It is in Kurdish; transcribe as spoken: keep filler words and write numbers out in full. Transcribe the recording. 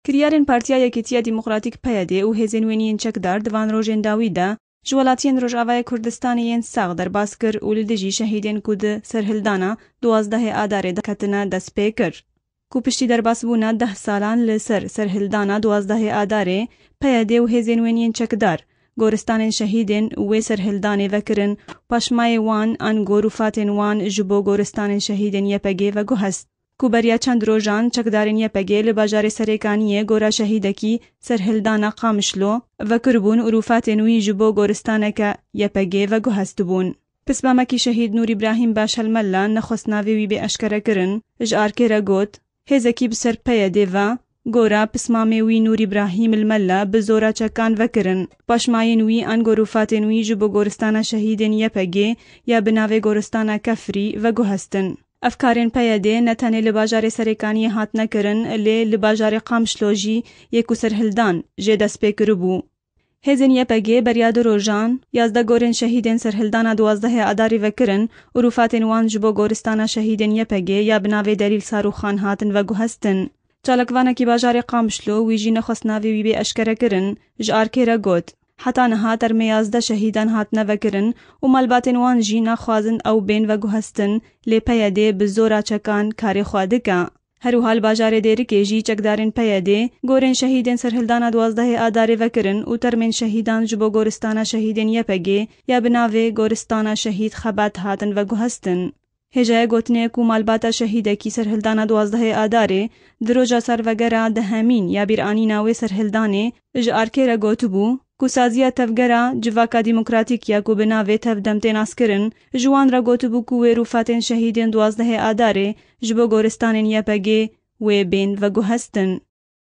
Kiryarên Partiya Yekîtiya Demokratîk, P Y D, û hêzên wêniyên çekdar di van rojên dawî de ji welatiyên Rojavayê Kurdistanê yên sax derbas kir û li dijî şehîdên ku di serhildana duwazdehê Adarê de ketine dest pê kir. Ku piştî derbasbûna deh salan li ser serhildana duwazdehê Adarê, P Y D û hêzên wêniyên çekdar goristanên şehîdên wê serhildanê vekirin, paşmayê wan ango rûfatên wan ji bo goristanên şehîdên Y P G veguhest. Ku beriya çend rojan çekdarên Y P G li bajarê Serêkaniyê gora şehîdekî serhildana Qamişlo vekiribûn û rûfatên wî ji bo goristaneke Y P G veguhestibûn. Pismamekî şehîd Nûr Îbrahîm Başel Mella, nexwest navê wî bê eşkere kirin, ji arkê re got, hêzekî bi ser P Y D ve gora pismamê wî Nûr Îbrahîm il Mella bi zora çekan vekirin. Paşmayên wî ango rûfatên wî ji bo goristana şehîdên Y P G ya bi navê goristana Kefrî veguhestin. Ev karên P Y D ne tenê li bajarê Serêkaniyê hatine kirin, lê li bajarê Qamişlo jî yê ku serhildan jê dest pê kiribû. Hêzên Y P G beriya du rojan yazdeh gorên şehîdên serhildana duwazdehê Adarê vekirin û rûfatên wan ji bo goristana şehîdên Y P G ya bi navê Delîl Sarûxan hatin veguhestin. Çalakvanekî bajarê Qamişlo, wî jî nexwest navê wî bê eşkere kirin, ji arkê re got, heta niha termê yazdeh şehîdan hatine vekirin û malbatên wan jî naxwazin ew bên veguhestin, lê P Y D bi zora çekan karê xwe dike. Her wiha li bajarê Dêrikê jî çekdarên P Y D gorên şehîdên serhildana duwazdehê Adarê vekirin û termên şehîdan ji bo goristana şehîdên Y P G ya bi navê Goristana Şehîd Xebat hatin veguhestin. Hêjayê gotinê ku malbata şehîdekî serhildana duwazdehê Adarê di roja servegera dehemîn ya bîranîna wê serhildanê ji arkê re gotibû ku saziya tevgera Civaka Demokratîk ya ku bi navê Tevdem tê naskirin, ji wan re gotibû ku wê rûfatên şehîdên duwazdehê Adarê ji bo goristanên Y P G wê bên veguhestin.